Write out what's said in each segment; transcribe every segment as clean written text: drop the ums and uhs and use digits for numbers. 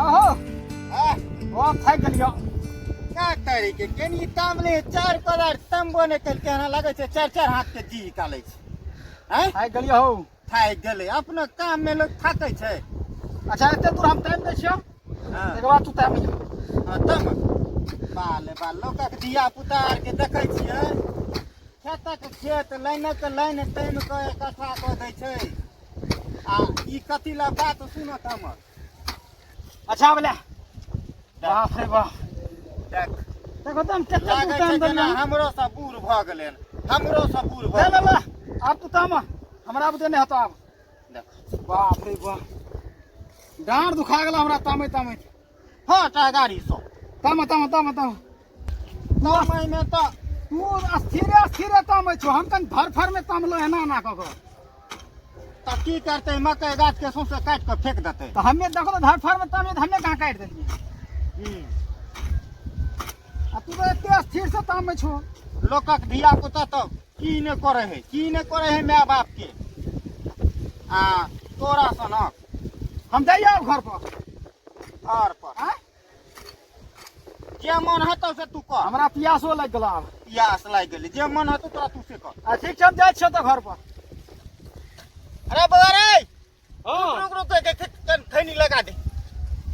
आहो ओ थाकि गेलियो। का करे के केनी तामले चार कलर तंबो ने कल केना लगे छै, चार चार हाथ के जी निकाले छै। हैं, थाकि गेलियो हौ। थाकि गेलै, अपना काम में लोग थाकै छै। अच्छा, एते दूर हम टाइम दै छियौ। तकर बाद तू टाइम लियौ। हाँ, तब बाल बाल लोकक धिया पुता आर के देखै छियै, खेतक खेत लाइनक लाइन तामि कऽ इकट्ठा कऽ दै छै, आ ई कथी लए बात सुनत हमर। अच्छा बोले, बाप रे बाप। देख। देखो तो हम कते लागै दूर छै टाइम जेना देलियै। हमरो सब बूढ़ भऽ गेलै हन, हमरो सब बूढ़ भऽ ले ले गेलै। ले, आब तू ताम, हमरा बुते नहि हेतौ आब। देख। बाप रे बाप, डाँड़ दुखा गेल हमरा तामै तामैत। हँ, टा गाड़ी सब ताम ताम ताम ताम। तामै मे तऽ तू स्थिरे स्थिरे तामै छौ, हम कनि धरफर मे तामलो एना एना कऽ कऽ। तऽ की करतै, मकई गाछ के सौंसे काटि कऽ फेंक देतै। तऽ हमे देखो तऽ धरफर मे तामलियै तऽ हमे कहाँ काटि देलियै? आ तू तऽ एते स्थिर से तामै छौ। लोकक धिया पुता तऽ की नहि करै है, की नहि करै है माय बाप के, आ तोरा सनक। हम जाइए आब घर पर। घर पर? आँय? जे मन हेतौ से तू कर। हमरा पियासो लागि गेल आब। पियास लागि गेलै, जे मन हेतौ तोरा तू से कर। आ ठीक छै, हम जाइ छियौ तऽ घर पर। अरे बौआ रे। हँ। रुक रुक, के के के खैनी लगा दे,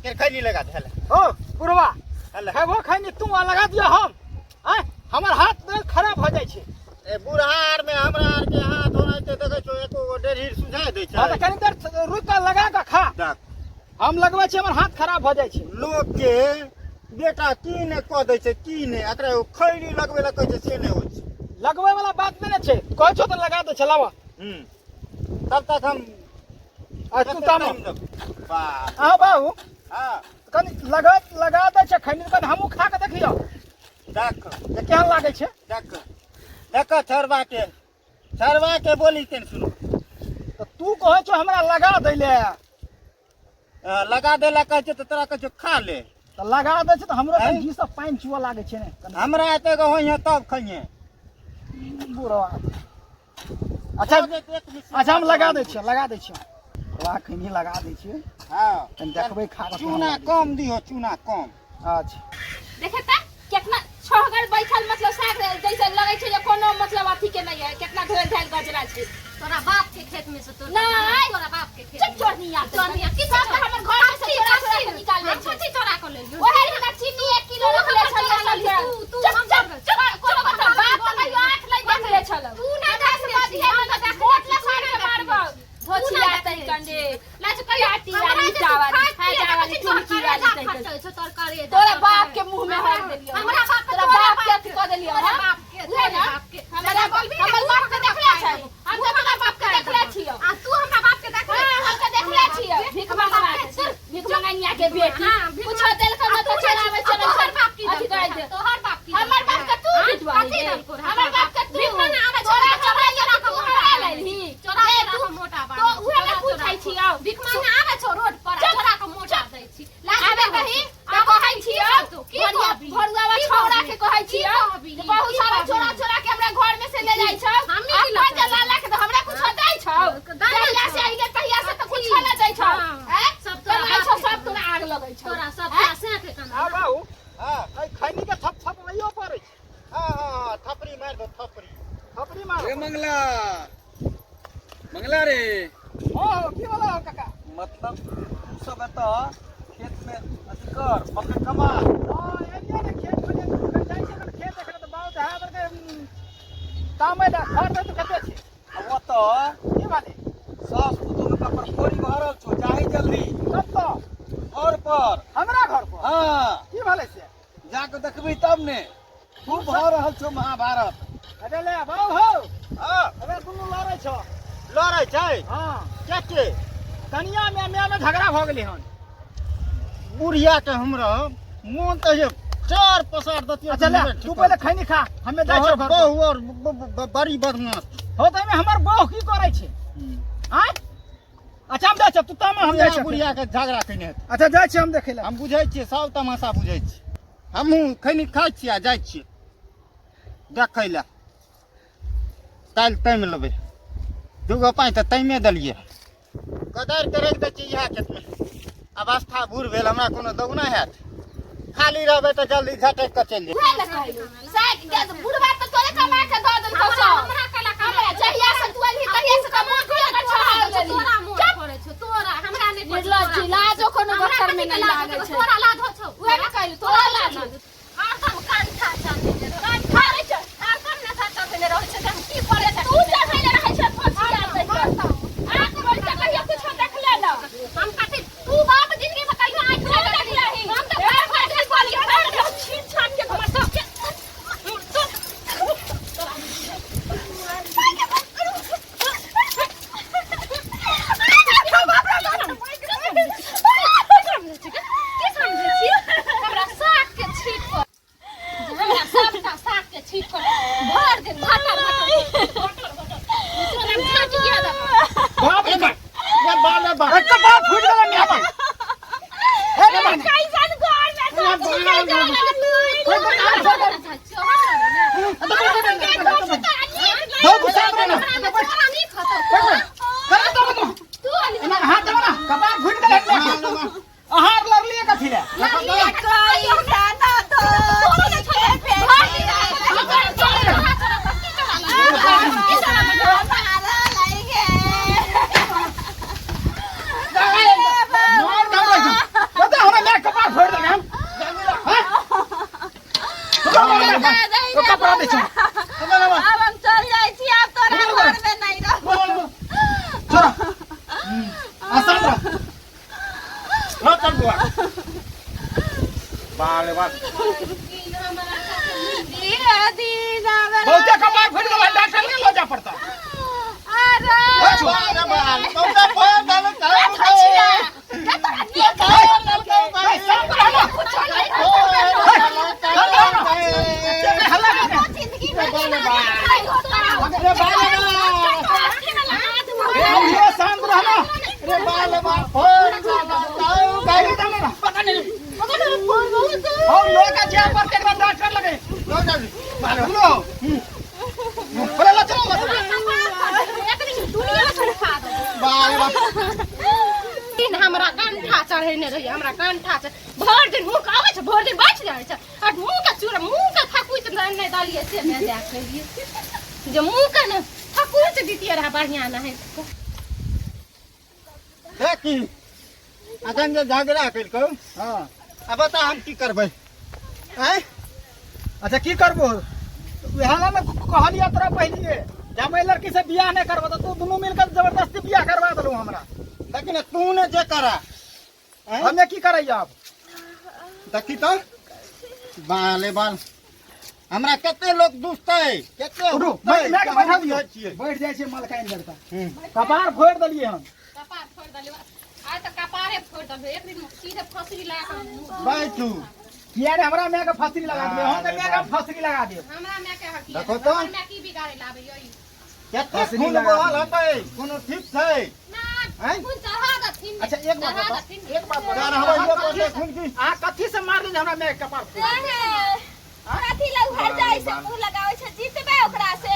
के खैनी लगा दे, हेले। हो बुढ़वा। हेले। खेबो खैनी तू आ लगा दियौ हम। आँय, हमर हाथ में खराब हो जाइ छै। ए बूढ़ा आर में हमरा आर के हाथ होनाइते देखै छौ, एको गो डेढ़ सुझाय दै हँ, तऽ छै। कनि देर रुकि कऽ लगा कऽ खा। देख। हम लगबै छी, हमर हाथ खराब भऽ जाइ छै। लोक के बेटा की नहि कऽ दै छै, की नहि, एकरा एगो खैनी लगबै लए कहै छै से नहि होइ छै। लगबै वाला बात नहि ने छै, कहै छौ तऽ लगा दै छै, लाबऽ। तब तक हम आ तू ताम। बाप। अहाँ बाबू। हँ। कनि लगा लगा दै छै खैनी, कनि हमहूँ खा कऽ देखियौ देख जे केहन लागै छै। देख देख, छरबा के छरबा के बोली केन सुनू। तऽ तू कहै छौ हमरा लगा दै ले। लगा दै लए कहै छै तऽ तोरा कहै छौ खा ले। तऽ लगा दै छै तऽ हमरो आँय? कनि घी सब पानि चुअ लागै छै ने कनि। हमरा एते गो होइहे तब खइहे। बुढ़वा। अच्छा। दऽ देत एक मिश्री। अच्छा, हम लगा दै छियै, लगा दै छियै, वाह, खैनी लगा दै छियै। हँ। कनि देखबै खा कऽ केहन चूना लागै छै। कम दिहो, चूना कम। अच्छा। देखे त केतना छोहगर बैठल, मतलब साग जैसे लगै छै जे कोनो मतलब अथी के नहीं है, केतना धोल धाल गजरा छै। तोरा बाप के खेत में से तोड़। नहीं। तोरा बाप के खेत चुप में। चोरनिया। चोरनिया, की सब तऽ हमर घर में से चोरा चोरा के निकाल लै हम छै। कथी चोरा के लेलियौ? ओहे हमरा चीनी 1 किलो तू रखले हमर छलियै चोरा सब लेलही, चोरा। तू चुप हम चुप चोरा- चुप, कोनो चुप, बात हम बाप तऽ बोल कहियो आँख नहि देखले छलौ। तू नहि हमरा से देखने बाजी छी, है हम तऽ तऽ देखने गोट छी, तू लसाड़ नहि के देखने मारबौ। छी। तू धोछिया नहि तै देखने कंडे छी। लाज कहियो काटी हमरा वाली, जे तू चावल, खाइत खाजा पियैत वाली, कथी तोहर चुमकी करेजा वाली, फटै छौ, तोहर करेजा तोरा फटै। बाप के मुंह में हर देलियौ। हमरा बाप के तोरा तोरा बाप के अथी कऽ देलियौ। तोरा हँ? बाप के, उहे तोरे ने? बाप के। हमरा दादा बोलबी ने, हमर तू बाप के हमरा देखले बाप छै। के। हम तऽ तोरा बाप के देखले छियौ। आ तू हमरा बाप के देखले हाँ, हम तऽ देखले छियौ। भीख हमरा मंगवा बाप के, के भीख मंगनिया के बेटी। हाँ, भीख कुछो देलकै आ न तू तऽ चोराबै आ चलै तोहर बाप की अथी देलकौ? करै छै। तोहर बाप की हमर बाप के तू हाँ? पिटवाही कथी गे? देलकौ रे? हमर बाप के तू भीख मंगा आबै छै, तोरा चोरा चोरा चोरा तू के हमरा मोटा लेलही। चोरा रे चोरा तू के मोटा तो बान्है छै, उहे ने चोरा पूछै चोरा के। छियौ। भीख मंगा आबै छौ रोड पर आ चुप, चोरा के मोटा दै छी। लाज आबे नहि होइ कही छै। तऽ आबे कहै कही, छियौ की करतौ? की भरुआ कहबी? भरुआवा की छौड़ा कहबी? के कहै की छियौ कहबी? जे बहुत की सारा कहबी? चोरा चोरा के हमरा घर में से ले जाइ छौ। हमही की अपन जे लऽ ला ला के तऽ हमरा कुछो दै छौ। दै नहि जहिया छौ। से अइले तहिया से तऽ कुछो अथी। नहि दै छौ। हाँ। हैं? सब तोरा कमाइ बाप छौ के सब तोरा आग लगै छौ। तोरा सब हैं? तोरा से के कमा। आ बाबू, हँ। एहि खैनी के थप थपबैयो पड़ै छै। हँ हँ हँ, थपड़ी मारि दो, थपड़ी। थपड़ी मार। रे मंगला, मंगला रे। हो हो, की बोला हो काका? मतलब तू सब एतऽ खेत में अथी कर, मकई कमा। हँ, एलियै ने खेत में, जे जाइ छियै ने खेत देखै तऽ बाबू तऽ हाथ के तामै लए घर दे तऽ कते छै। आ ओतऽ की भेलै? सास पुतोह के कपर फोड़ी भरल छौ, जाही जल्दी। कतऽ? घर पर। हमरा घर पर? हाँ। की भेलै से? जाके देखबी तब ने, खूब भऽ रहल छौ महाभारत। अरे ले बाबू हो। हँ। अरे दुनू लड़ै छौ। लड़ै छै? हाँ। के के? कनिया में माय में झगड़ा भऽ गेलै हन। बुढ़िया के हमरा मोन तऽ ये चार पसार दतियो। अच्छा ले, तू पहिले खैनी खा, हमे जाइ छियौ घर पर। बहु और बड़ी बदमाश हो, तऽ एहिमे हमर बहु की करै छै? आँय? अच्छा, हम जाइ छियौ, तू तामा, हम जाइ छियौ। बुढ़िया के झगड़ा केने हेतै। अच्छा, जाइ छियै हम देखै लए। हम बुझै छियै, सब तमाशा बुझै छियै। हमहूँ खैनी खाइ छियै आ जाइ छियै देखै लए। काल्हि तामि लेबै। दूगो पानि तऽ ताहिमे देलियै। कदारि के राखि दै छियै इएह खेतमे। अवस्था बूढ़ भेल, हमरा कोनो दौगना हैत? खाली रहबै तऽ जल्दी झटकि कऽ चलि जेबै। उहे ने कहलू साग के बुढ़वा तऽ तोरे कमा के दऽ देलकौ सब। हमरा कला हमरा जहिया से तू एलही तहिया से तऽ मोन के तोरा छहा तोरा मोन पड़ै छौ, तोरा हमरा नहि पड़ै छौ। निर्लज्ज, लाजो कोनो हमरा बच्चर में कथी के नहीं लाज लागे होतौ? छै। तोरा लाज हो छौ? उहे ने कहलू तोरा लाज हो। हरदम कंठा चढ़ेने रहै। कंठा नहि चढ़ हरदम नशा चढ़ेने रहै छै, तऽ हम की करै छै? तू चढ़ैले रहै छै फोसिया दै छै। आँख खोल के कहियो कुछो देखले न। हम कथी तू बाप जिंदगी में कहियो आँखि तू नहि देखली। देखलही। हम तऽ भरि भरि दिन कहलियै, भरि दिन छीन छान के हमर सबके की समझै छी? हमरा साग के छीट पर, हमरा सबटा साग के छीट पर भरि दिन भटर भटर भटर भटर तोरा झाँटि किया देबौ? बाप रे बाप, रे बाप रे बाप। एक तऽ बाप फूटि गेलै माय बाप। हे रे बाप। कैसन घर में सब छिकै जे दो गुस्सा करो ना। करे तो बतो। एना हाथ देबो ना, कपार फूटि गेलै माय के। अहाँ आर लड़लियै कथी लए? मार खाउ रहै छौ। बता हमरा माय के कपार फोड़ि देलकै हन। हँ? ओ कपड़ा दै छौ। आब हम चल जाइ छी, आब तोरा घर में नहीं रह। छोड़ा। आसान रह। लऽ चल बौआ। बाल रे बाल। बहुते कपार फूटि गेलै, डॉक्टर लग लऽ जाय पड़तौ। अरे बाल रे बाल। बहुते फोड़ देलकै। ए, शांत रह ना। ए, हल्ला कर। रे बाल रे बाल। ए, शांत रह ना। रे बाल रे बाल। फोड़ देलकै। गाड़ी डालो ना, पता नहीं। हम लोग का जाय पड़तै एकरा डॉक्टर लगे। लऽ चल। बाल रे बाल। सुनो। बोले ला चलो, ला चलो। बाल रे बाल। दिन हमरा कंठा चढ़ेने रहिए, हमरा कंठा चढ़ भरि दिन मुँह के आबै छै, भरि दिन बैठ जाइ छै आ मुँह के चूड़ मुँह के थकुच नहि देलियै से नहि दए कहियै जे मुँह के ने थकुच दितियै रहए बढ़िआँ नहि। देखी अखन जे झगड़ा केलकौ। हाँ। आ बता हम की करबै? आँय? अच्छा की करबो? वएह ला ने कहलियै तोरा पहिलिये जे हम एहि लड़की से बियाह नहि करबो, तऽ तू दुनू मिलकर जबरदस्ती बियाह करवा देलहु हमरा। देखी ने तू ने जे करा। आँय? हमे की करैया आब? देखी तऽ बाले बाल, हमरा कते लोक दुसतै, कते उठू, हुकतै, बैठ, माय के बैठा दियौ। हम छियै। बैठ जाइ छै मलकाइन लड़का। हूँ। कपार फोड़ि देलियै हम। कपार फोड़ि देलियै आइ तऽ, कपारे फोड़ि देलियै। एक दिन सीधे फसरी लगा कऽ मुँह बैठू। किया रे हमरा माय के फसरी लगा देबै? हम तऽ माय के हम फसरी लगा देब। हमरा माय के हकी देखो तऽ। हमर माय की बिगाड़े लाबै यौ ई? कते फसरी खून लगा बहल देबै। हेतै, कोनो ठीक छै? ना। आँय? खून चढ़ा देथिन। अच्छा एक बात चढ़ा बताउ, देथिन। एक बात बताउ। चढ़ाबैयो पड़तै खून की? अहाँ कथी से मारली जे हमरा माय के कपार फोड़ि देलकै? कथी लए उहर जाइ से मुंह लगाबै छै? जीतबै ओकरा से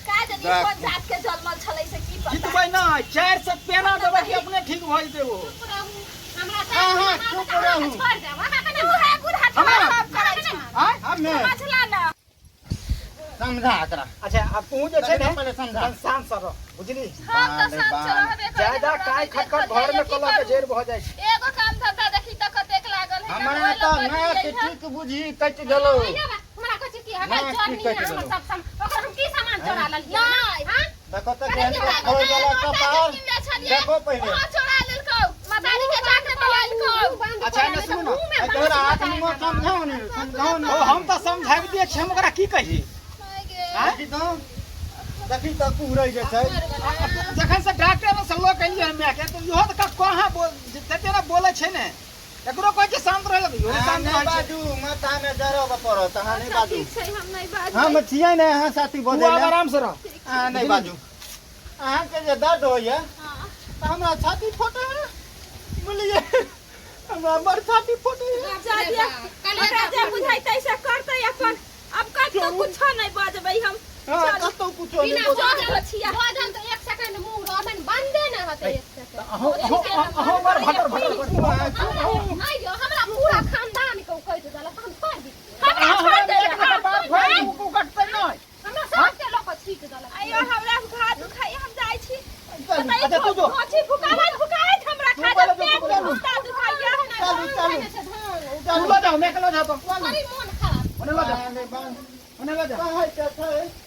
का जानी कोन जात के जन्मल छलै से की पता। जीतबै नहि, चारि सए पेना देबै कि अपने ठीक भऽ जेतै ओ। चुप रहू, हमरा अहाँ चुप रहू। छोड़ि देब अहाँ के। उहे बुढ़ा हमरा? सब करै छै। आँय? हमे समझला ना? समझा एकरा। अच्छा आब तू जे छै ने पहिले समझा। तहन शांत से रह, बुझली? हम तऽ बाल शांत से बाल। रहबे करै। ज्यादा काय खटखट घर में कलह के जड़ि भऽ जाइ छै। एगो काम धंधा देखी तऽ कतेक लागल है। हमरा तऽ नाक ठीक बुझी कटि गेलौ। हमरा कहै छै कि हमरा नाक जर की नहीं कटि हमर गेलौ? सब सम ओकर हम की सामान चोरा लेलियै? नहि। हाँ? देखो तऽ केहन खोल गेलौ कपार। देखो पहिले। चोरा लेलकौ, मदारी के जाके बोललकौ। अच्छा, एने सुनू ना। आ तोरा आदमी समझाउ ने, समझाउ ने। ओ हम तऽ समझाबि दियै छी, हम ओकरा की कही? आँय? देखी तऽ, देखी तऽ कुहरै जे छै। जखन से डॉक्टर से लऽ के एलियै हम मायके तऽ इहो तऽ कहाँ बोल तते ने बोलै छै ने, एकरो कहै छै शांत रहै लए, इहो अहाँ शांत नहि रहै छै। बाजू, माथामे जरब पड़त, अहाँ नहि बाजू। ठीक छै, हम नहि बाजबै। हम छियै ने अहाँ साथी तू बजै आब लए। आराम से रह। अहाँ नहि बाजू। अहाँके जे दर्द होइए तऽ हमरा छाती फटैए, बुझलियै? हमरा बड़ छाती फटैए। जा दिया, ओकरा जे बुझैतै से करतै अपन। अब कतौ कुछो नहि बजबै हम। हँ, कतहु कुछो नहि बिना बजबै। भोजन, भोजन तऽ एक सेकंड। एहन मुंह रहतन बंदे न होते एक सेकंड। अहूँ अहूँ अहूँ बड़ भटर भटर करू। आइयो हमरा पूरा खानदान के उकैट देलक, हम छोड़ दितियै। अहाँ हमरा एक नंबर बात भेल, उ कटतै नहि। हमरा सबके लऽ कऽ छीट देलक। आइयो हमरा घा दुखाइ, हम जाइ छी। अच्छा तू जो। कोची फुकावत फुकावत हमरा तू खा पहिले जा, जो, तू पेट पहिले। गुस्सा दुखाइया। चलू चलू। तू लऽ जाओ, मैं के लऽ जाओ तो। बड़ी मोन खराब। ओने लऽ जाओ, बाल ओने लऽ जाओ। कहै तऽ छै।